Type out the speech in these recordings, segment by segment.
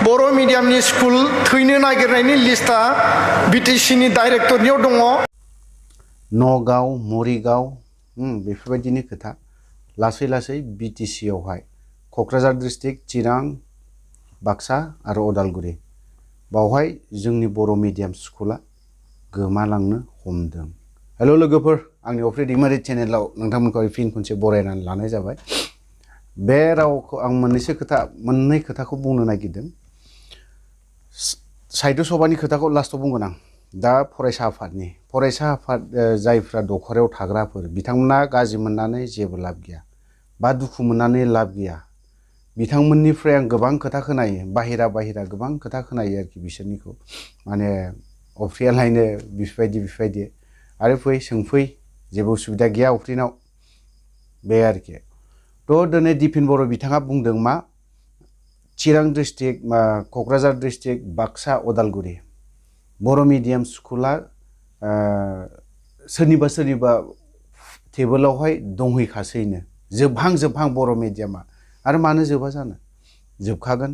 बर' मिडियामनि school थैनो नागिरनायनि लिस्टआ बिटिसिनि डाइरेक्टरनियाव दङ। नगाव मरिगाव बेफोरबायदिनि खोथा लासै लासै बिटिसियावहाय क'क्राझार डिस्ट्रिक्ट चिरां बाक्सा आरो उदालगुरि बावहाय जोंनि बर' मिडियाम स्कुला गोमालांनो हमदों। हेल' लोगोफोर, आंनि अफ्रि दैमारि चेनेलाव नोंथांमोनखौ फिन खनसे बरायनानै लानाय जाबाय। बे रावखौ आं मोननै खोथाखौ बुंनो नागिरदों। साहित्य सभानि खोथाखौ लास्टआव बुंगोन आं। दा फरायसा आफाद जायफ्रा दखरायाव थाग्राफोर बिथांमोना गाज्रि मोननानै जेबो लाब गैया बा दुखु मोननानै लाब गैया। बिथांमोननिफ्राय आं गोबां खोथा खोनायो, बाहिरा गोबां खोथा खोनायो आरोखि बिसोरनिखौ, माने अफ्रियालायनो बेफोरबायदि आरो फै सोंफै जेबो उसुबिदा गैया अफ्रिनाव, बे आरोखि। थ' दिनै दिपेन बर' बिथाङा बुंदों मा, चिरां डिस्ट्रिक्ट क'क्राझार डिस्ट्रिक्ट बाक्सा उदालगुरि बर' मिडियाम स्कुला सोरनिबा टेबोलावहाय दंहैखासैनो, जोबहां बर' मिडियामा। आरो मानो जोबा जानो, जोबखागोन।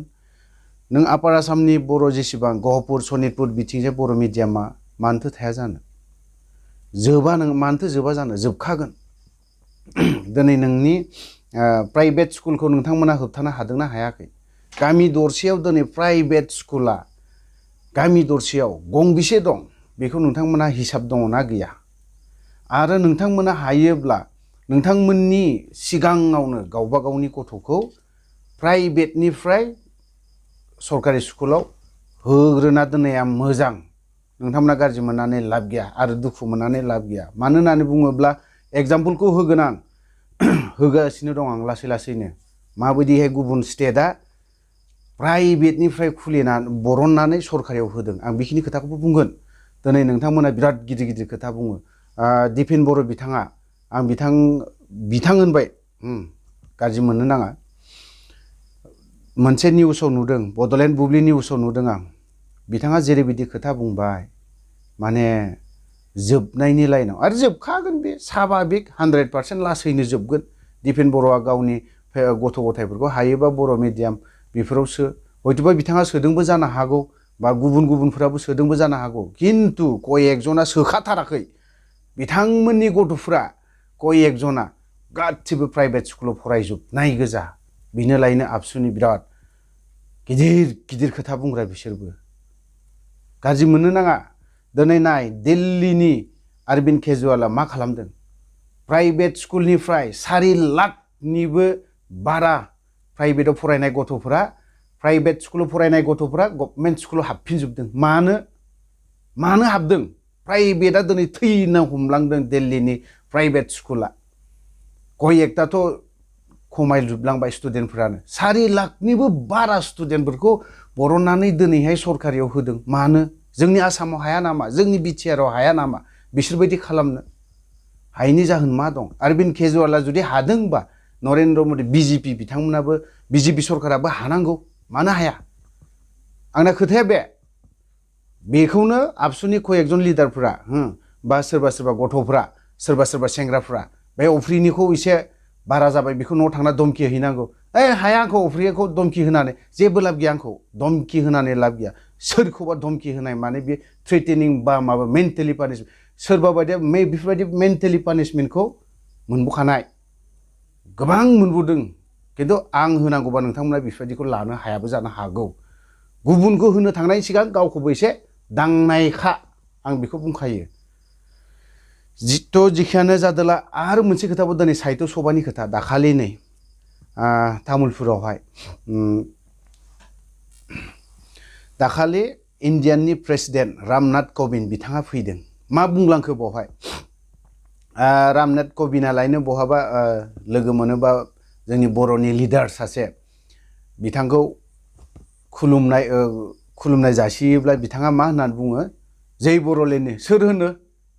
नों आपार आसामनि बर' जेसेबां गहपुर सनितपुर बिथिंजाय बर' मिडियामा मानोथो थाया जानो, मानोथो जोबा जानो, जोबखागोन। दिनै नोंनि प्राइभेट स्कुलखौ नोंथांमोना होबथानो हादोंना हायाखै? गामि दरसेयाव दिनै प्राइभेट स्कुला गामि दरसेयाव गंबेसे दं बेखौ नोंथांमोना हिसाब दङ ना गैया? आरो नोंथांमोना हायोब्ला नोंथांमोननि सिगाङावनो गावबा गावनि गथ'खौ प्राइभेटनिफ्राय सरकारि स्कुलाव होग्रोना दोननाया मोजां। नोंथांमोना गाज्रि मोननानै लाब गैया आरो दुखु मोननानै लाब गैया। मानो होननानै बुङोब्ला एग्जाम्पलखौ होगोन आं, होगासिनो दं आं लासैनो। माबायदिहाय गुबुन स्टेटआ प्राइभेटनिफ्राय बरननानै सरकारियाव होदों, आं बेखिनि खोथाखौबो बुंगोन। दिनै नोंथांमोना बिराद गिदिर खोथा बुङो। दिपेन बर' बिथाङा, आं बिथां होनबाय, गाज्रि मोननो नाङा। मोनसे निउसाव नुदों, बड'लेण्ड बुब्लि निउसाव नुदों आं, बिथाङा जेरैबायदि खोथा बुंबाय, माने जोबनायनि लाइनाव, आरो जोबखागोन बे स्वाभाबिक 100% लासैनो जोबगोन। दिपेन बर'आ गावनि गथ' गथायफोरखौ हायोबा बर' मिडियाम बेफोरावसो, हयथ'बा बिथाङा सोदोंबो जानो हागौ बा गुबुनफोराबो सोदोंबो जानो हागौ, खिन्थु कयेकजना सोखाथाराखै। बिथांमोननि गथ'फ्रा कयेकजना गासिबो प्राइभेट स्कुलाव फरायजोबनाय गोजा। बेनो लायनो आबसुनि बिराद गिदिर खोथा बुंग्रा बिसोरबो। गाज्रि मोननो नाङा। दिनै नाय, दिल्लीनि अरविंद केजरीवाला मा खालामदों? प्राइभेट स्कुलनिफ्राय 4 लाखनिबो बारा प्राइभेटआव फरायनाय गथ'फोरा, प्राइभेट स्कुलाव फरायनाय गथ'फोरा गभर्नमेन्ट स्कुलाव हाबफिनजोबदों। मानो हाबदों? प्राइभेटआ दिनै थैनो हमलांदों दिल्लीनि प्राइभेट स्कुला। कयेकटाथ' खमायजोबलांबाय स्टुडेन्टफोरानो। 4 लाखनिबो बारा स्टुडेन्टफोरखौ बरननानै दिनैहाय सरकारियाव होदों। मानो? जोंनि आसामाव हाया नामा? जोंनि बिटिआरआव हाया नामा बिसोरबायदि खालामनो? हायैनि जाहोन मा दं? अरविंद केजरीवाला जुदि हादोंबा नरेन्द्र मदि बिजेपि बिथांमोनाबो, बिजेपि सरकाराबो हानांगौ। मानो हाया? आंना खोथाया बेखौनो आबसुनि कयेकजन लिडारफोरा बा सोरबा गथ'फ्रा, सोरबा सेंग्राफ्रा बे अफ्रिनिखौ एसे बारा जाबाय बेखौ न'आव थांना धमकि हैनांगौ। हाया आंखौ अफ्रिखौ धमकि होनानै जेबो लाब गैया, आंखौ धमकि होनानै लाब गैया। सोरखौबा धमकि होनाय माने बे थ्रेटेनिं बा माबा मेन्टेलि पानिशमेन्ट, सोरबा बायदिया बेफोरबायदि मेन्टेलि पानिशमेन्टखौ मोनबोखानाय, गोबां मोनबोदों। खिन्थु आं होनांगौबा नोंथांमोना बेफोरबायदिखौ लानो हायाबो जानो हागौ। गुबुनखौ होनो थांनायनि सिगां गावखौबो एसे दांनायखा, आं बेखौ बुंखायो। जिखियानो जादोला। आरो मोनसे खोथाबो दिनै साहित्य सभानि खोथा, दाखालि नै तामुलपुरावहाय दाखालि इण्डियाननि प्रेसिडेन्ट रामनाथ कविन्द बिथाङा फैदों। मा बुंलांखो बावहाय? रामनाथ कविन्दआ लायनो बहाबा लोगो मोनोबा जोंनि बर'नि लिडार सासे बिथांखौ खुलुमनाय जासियोब्ला बिथाङा मा होननानै बुङो? जै बर'लेण्डनि सोर होनो?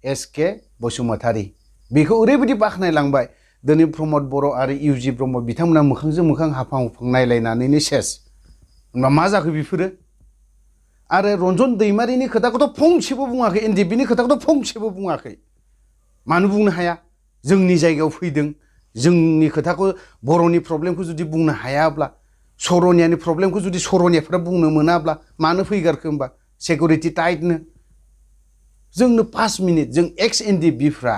एस.के. बसुमतारी। बेखौ ओरैबायदि बाख्नायलांबाय। दिनै प्रमद बर' आरो इउ.जि. ब्रह्म बिथांमोना मोखांजों मोखां हाफां हुफां नायलायनानैनो सेस। होनबा मा जाखो बेफोरो? आरो रन्जन दैमारिनि खोथाखौथ' फंसेबो बुङाखै, एनडिएफबिनि खोथाखौथ' फंसेबो बुङाखै। मानो बुंनो हाया? जोंनि जायगायाव फैदों, जोंनि खोथाखौ, बर'नि प्रब्लेमखौ जुदि बुंनो हायाब्ला सरनियानि प्रब्लेमखौ जुदि सरनियाफोरा बुंनो मोनाब्ला मानो फैगारखो होमबा सिकिउरिटि टाइटनो जोंनो 5 मिनिट जों एक्स एनडिबिफ्रा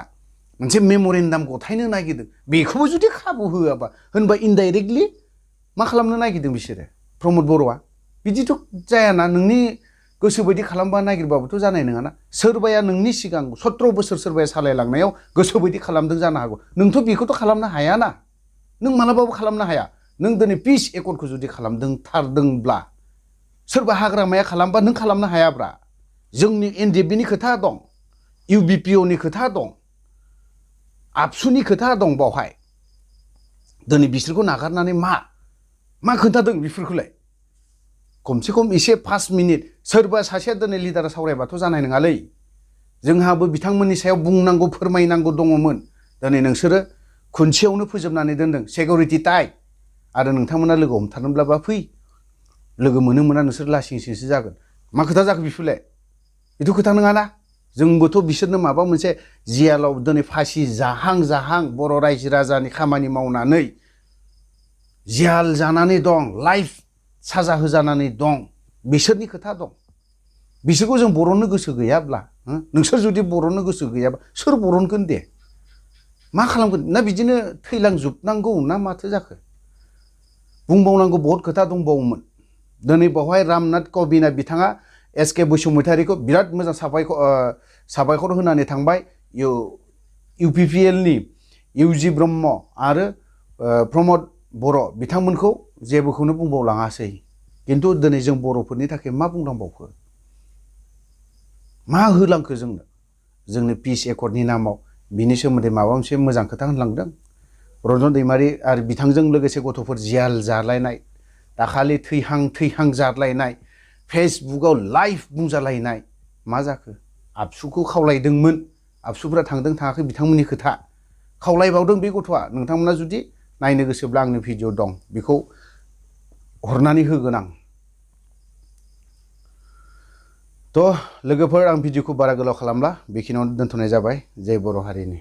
मोनसे मेम'रेन्डाम गथायनो नागिरदों बेखौबो जुदि खाबु होआबा होनबा इनडाइरेक्टलि मा खालामनो नागिरदों बिसोरो प्रमद बर'आ बिदिथ' जायाना नोंनि गोसो बायदि खालामबा नागिरबाबोथ' जानाय नङाना सोरबाया नोंनि सिगां 17 बोसोर सोरबाया सालायलांनायाव गोसो बायदि खालामदों जानो हागौ नोंथ' बेखौथ' खालामनो हायाना नों मालाबाबो खालामनो हाया नों दिनै पिस एकर्डखौ जुदि खालामदों थारदोंब्ला सोरबा हाग्रामाया खालामबा नों खालामनो हायाब्रा जोंनि एनडिएफबिनि खोथा दं इउबिपिअनि खोथा दं आबसुनि खोथा दं बावहाय दिनै बिसोरखौ नागारनानै मा खोन्थादों बेफोरखौलाय खमसे खम एसे 5 मिनिट सोरबा सासेया दिनै लिडारा सावरायबाथ' जानाय नङालै जोंहाबो बिथांमोननि सायाव बुंनांगौ फोरमायनांगौ दङमोन दिनै नोंसोरो खनसेयावनो फोजोबनानै दोनदों सिकिउरिटि टाइट आरो नोंथांमोना लोगो हमथारनोब्लाबा फै लोगो मोनो मोना नोंसोर लासिंसिंसो जागोन मा खोथा जाखो बेफोरलाय बेथ' खोथा नङाना जोंबोथ' बिसोरनो माबा मोनसे जियालाव दिनै फासि जाहां बर' रायजो राजानि खामानि मावनानै जियाल जानानै दं लाइफ साजा होजानानै दं बिसोरनि खोथा दं बिसोरखौ जों बर'नो गोसो गैयाब्ला नोंसोर जुदि बर'नो गोसो गैयाबा सोर बर'नगोन दे मा खालामगोन ना बिदिनो थैलांजोबनांगौ ना माथो जाखो बुंबावनांगौ बहुत खोथा दंबावोमोन दिनै बावहाय रामनाथ कबिना बिथाङा एसके बसुमतारीखौ बिराद मोजां साबायखर होनानै थांबाय इउपिपिएलनि इउजि ब्रह्म आरो प्रमद बर' बिथांमोनखौ जेबोखौनो बुंबावलाङासै खिन्थु दिनै जों बर'फोरनि थाखाय मा बुंनांबावखो मा होलांखो जोंनो पिस एकर्डनि नामाव बिनि सोमोन्दै माबा मोनसे मोजां खोथा होनलांदों रन्जन दैमारि आरो बिथांजों लोगोसे गथ'फोर जियाल जालायनाय दाखालि थैहां जालायनाय फेसबुकाव लाइभ बुंजालायनाय मा जाखो आबसुखौ खावलायदोंमोन आबसुफोरा थांदों थाङाखै बिथांमोननि खोथा खावलायबावदों बे गथ'आ नोंथांमोना जुदि नायनो गोसोब्ला आंनि भिडिअ दं बेखौ हरनानै होगोन आं थ' लोगोफोर आं भिडिअखौ बारा गोलाव खालामला बेखिनियावनो दोनथ'नाय जाबाय जय बर' हारिनि